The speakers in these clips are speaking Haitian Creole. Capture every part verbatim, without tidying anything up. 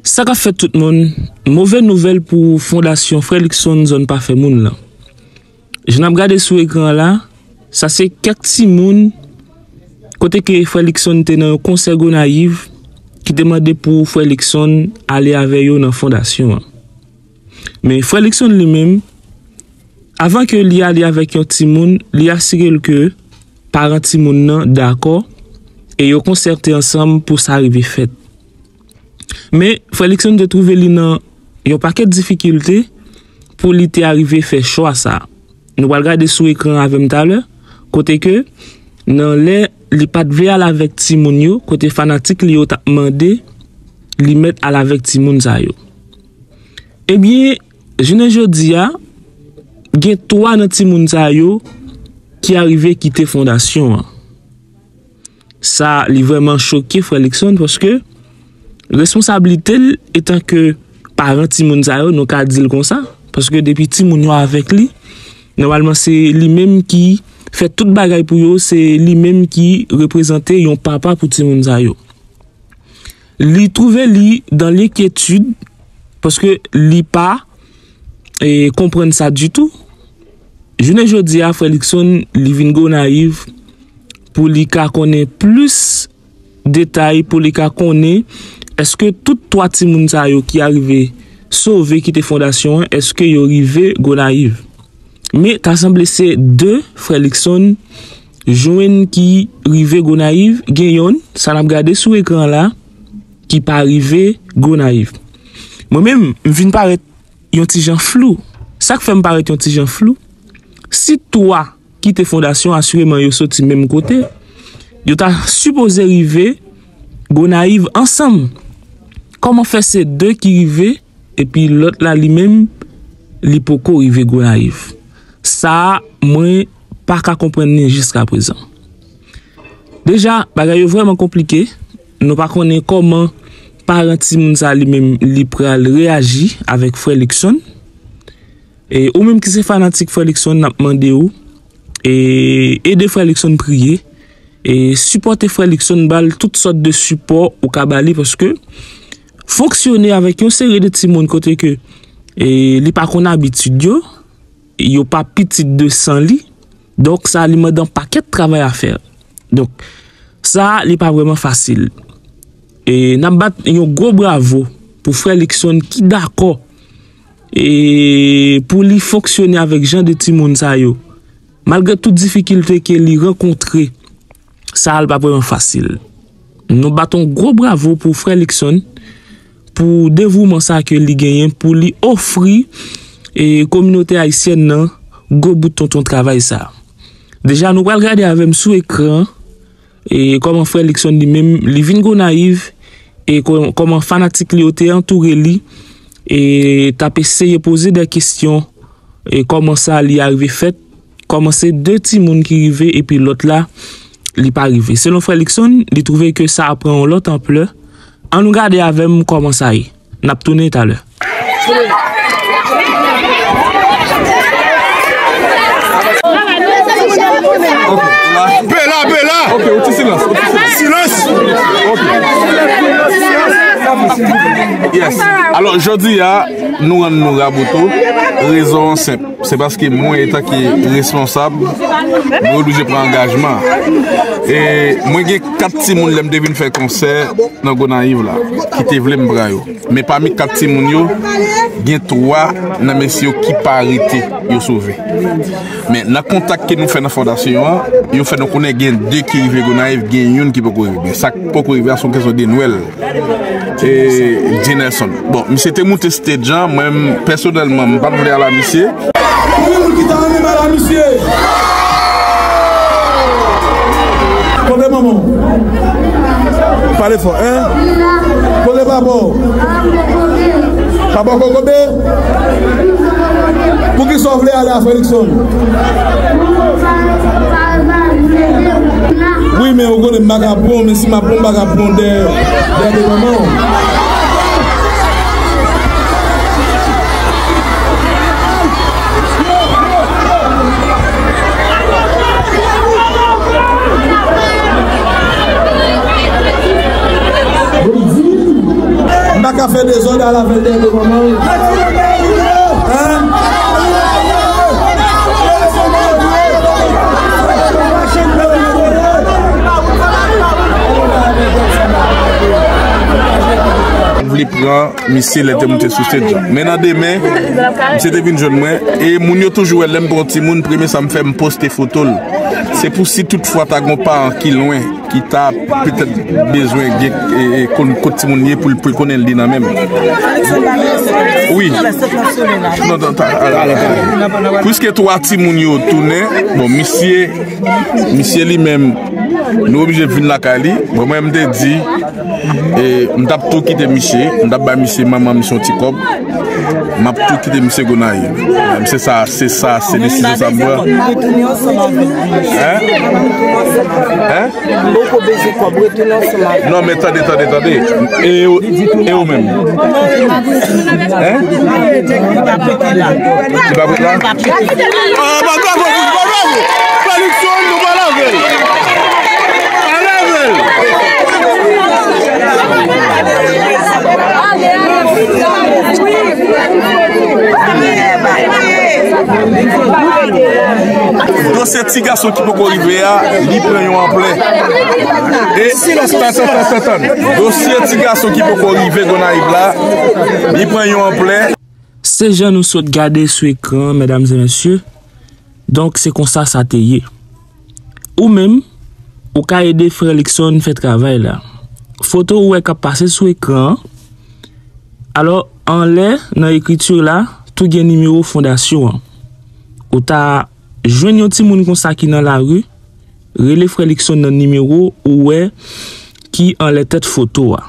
Sa k ap fèt tout moun? Move nouvèl pou Fondasyon Frè Luckson Zòn Pa Fè Moun lan. Jan n ap gade sou ekran an la, sa se kèk timoun kote ke Frè Luckson te nan yon konsè Gonayiv ki te mande pou Frè Luckson ale avè yo nan fondasyon an. Men Frè Luckson li menm, avan ke li ale avèk yon timoun, li asire l ke paran timoun nan dakò e yo konsète ansanm pou sa rive fèt. Men Frè Luckson te twouve li nan yon pakèt difikilte pou li te arive fè chwa sa. Nou pral gade sou ekran avè m talè, kote ke nan lè li pa t vle al avèk timoun yo, kote fanatik li yo t ap mande li mèt al avèk timoun sa yo. Ebyen, jounen jodi a, gen twa nan timoun sa yo ki arive kite fondasyon an. Sa, li vrèman choke Frè Luckson paske responsablite l etanke paran timoun sa yo, nou ka di l konsa, paske depi timoun yo avèk li, nòmalman se li menm ki fè tout bagay pou yo, se li menm ki reprezante yon papa pou timoun sa yo. Li twouve li dan lenkyetid paske li pa e, konprann sa ditou. Jounen jodi a, Frè Luckson, li vin Gonayiv pou li ka konnen plis detay, pou li ka konnen èske tout twa timoun sa yo ki arive sove kite fondasyon an, èske yo rive Gonayiv. Men ta sanble se de Frè Luckson jwenn ki rive Gonayiv, gen yonn, sa n ap gade sou ekran la, ki pa rive Gonayiv. Mwen menm, m vin parèt yon ti jan flou. Sa k fè m parèt yon ti jan flou? Si twa kite fondasyon, asireman yo soti menm kote, yo ta sipoze rive Gonayiv ansanm. Kòman fè se de ki rive, epi lòt la li menm, li poko rive Gonayiv? Sa a, mwen pa ka konprann li jiskaprezan. Deja, bagay yo vrèman konplike. Nou pa konnen kòman paran timoun sa li menm li pral reyaji avèk Frè Luckson. E ou menm ki se fanatik Frè Luckson, n ap mande w, e, ede Frè Luckson priye, e sipòte Frè Luckson, ba l tout sòt de sipò ou ka ba li, paske fonksyone avèk yon seri de timoun kote ke, e, li pa konn abitid yo, yo pa pitit de san li. Donk, sa li mande yon pakèt travay a fè. Donk, sa li pa vrèman fasil. E n ap bat yon gwo bravo pou Frè Luckson ki dakò, e, pou li fonksyone avèk jan de timoun sa yo. Malgre tout difikilte ke li rankontre, sa a l pa vrèman fasil. Nou bat yon gwo bravo pou Frè Luckson, pou devouman sa ke li genyen, pou li ofri, e, kominote ayisyèn nan gwo bout tonton travay sa. Deja, nou pral gade avè m sou ekran, e, kòman Frè Luckson li menm, li vin Gonayiv, e kò-, kòman fanatik li yo te antoure li, e t ap eseye poze de kesyon, e kòman sa li arive fèt, kòman se de timoun ki rive epi lòt la, li pa rive. Selon Frè Luckson, li twouve ke sa a pran yon lòt anplè. Ann nou gade avè m kòman sa ye. N ap tounen talè. Bela, bela! Ok, ou ti silans, ou ti silans. Silans! Ok. Yes. Alò, jodi a, nou rann nou raboto. Rezon an senp. Se paske mwen, etanke responsab, mwen oblije pran angajman. E mwen gen kat timoun lè m te vin fè konsè nan Gonayiv la, ki te vle m pran yo. Men pami kat timoun yo, gen twa nan mesye yo ki pa rete, yo sove. Men nan kontak ke nou fè nan fondasyon an, yo fè nou konnen gen de ki rive Gonayiv, gen youn ki poko rive. Men sa k poko rive a, se yon kesyon de nwèl. E, Jenelson. Bon, misye te moute stage an, mwen menm, pèsonèlman, m pa t vle al a misye. Konbyen moun ki ta renmen m al a misye? Kote manman w? Pale fò, en? Kote papa w? Papa w kokobe? Poukisa w vle ale a Frè Luckson? Wi, men ou konnen m pa ka pran w, men si m ap pran w, m pa ka pran w dèyè, dèyè de manman w. M pa Ka fè dezòd al avè l dèyè manman l. Hein? M vle pran misye lè te moute sou stage la. Men nan demen, misye te vin jwenn mwen, e moun yo toujou wè lè m pran yon timoun, premye sa m fè, m poste foto l. Se pou si tout fwa ta gon paran ki lwen, ki ta petèt bezwen gen, e, e, konn kot timoun ye pou l, pou l konnen li nan menm. Wi. Non, non, ta, ala, ala, ala. Piske twa timoun yo tounen, bon, misye, misye li menm, nou oblije vin lakay li. Bon, mwen, m te di, e, m t ap tou kite misye, m t ap bay misye, manman misye yon ti kòb. M ap tou kite misye Gonayiv. Se sa, se sa, se desizyon sa m pran. Hein? Hein? Ou poko bezwen kòb, retounen ansanm avè l. Non, men tande, tande, tande. E ou, e ou menm? Hein? Li pa prete la? Ah, ba bravo, ba bravo. Felixson, nou pale avè l. Pale avè l. Dosye ti gason ki poko rive a, li pran yon anplè. E, tan, tan, tan, tan, tan. Dosye ti gason ki poko rive Gonayiv la, li pran yon anplè. Se jan nou sot gade sou ekran an, medam e mesye. Donk, se konsa sa te ye. Ou menm, ou ka ede frè Luckson fè travay la. Foto ou wè k ap pase sou ekran an. Alò, anlè, nan ekriti la, tou gen nimewo fondasyon an. Ou ta jwenn yon timoun konsa ki nan lari, rele frè Luckson nan nimewo ou wè ki anlè tèt foto a.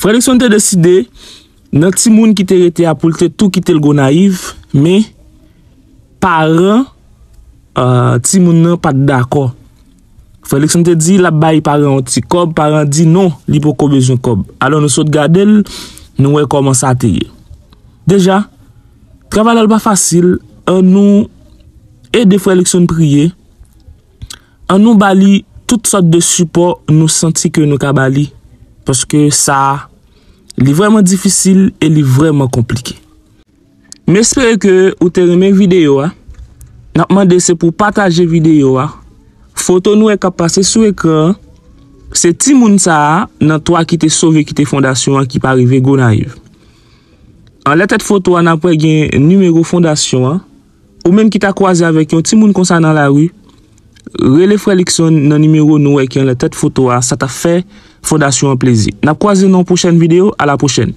Frè Luckson te deside, nan timoun ki te rete a, pou l te tou kite l Gonayiv, men paran, ah, timoun nan pa t dakò. Frè Luckson te di l ap bay paran yon ti kòb, paran di non, li poko bezwen kòb. Alò nou sot gade l, nou wè kòman sa te ye. Deja, travay la l pa fasil, ann nou ede frè Luckson priye, ann nou ba li tout sòt de sipò nou santi ke nou ka ba li, paske sa, li vrèman difisil e li vrèman konplike. M espere ke ou te renmen videyo a. N ap mande se pou w pataje videyo a. Foto nou wè k ap pase sou ekran an, se timoun sa a nan twa ki te sove kite fondasyon an ki pa rive Gonayiv. Anlè tèt foto a, n ap wè gen nimewo fondasyon an. Ou menm ki ta kwaze avèk yon timoun konsa nan lari, rele frè Luckson nan nimewo nou wè ki anlè tèt foto a, sa t ap fè fondasyon an plezi. N ap kwaze nan yon pwochèn videyo, a la pwochèn.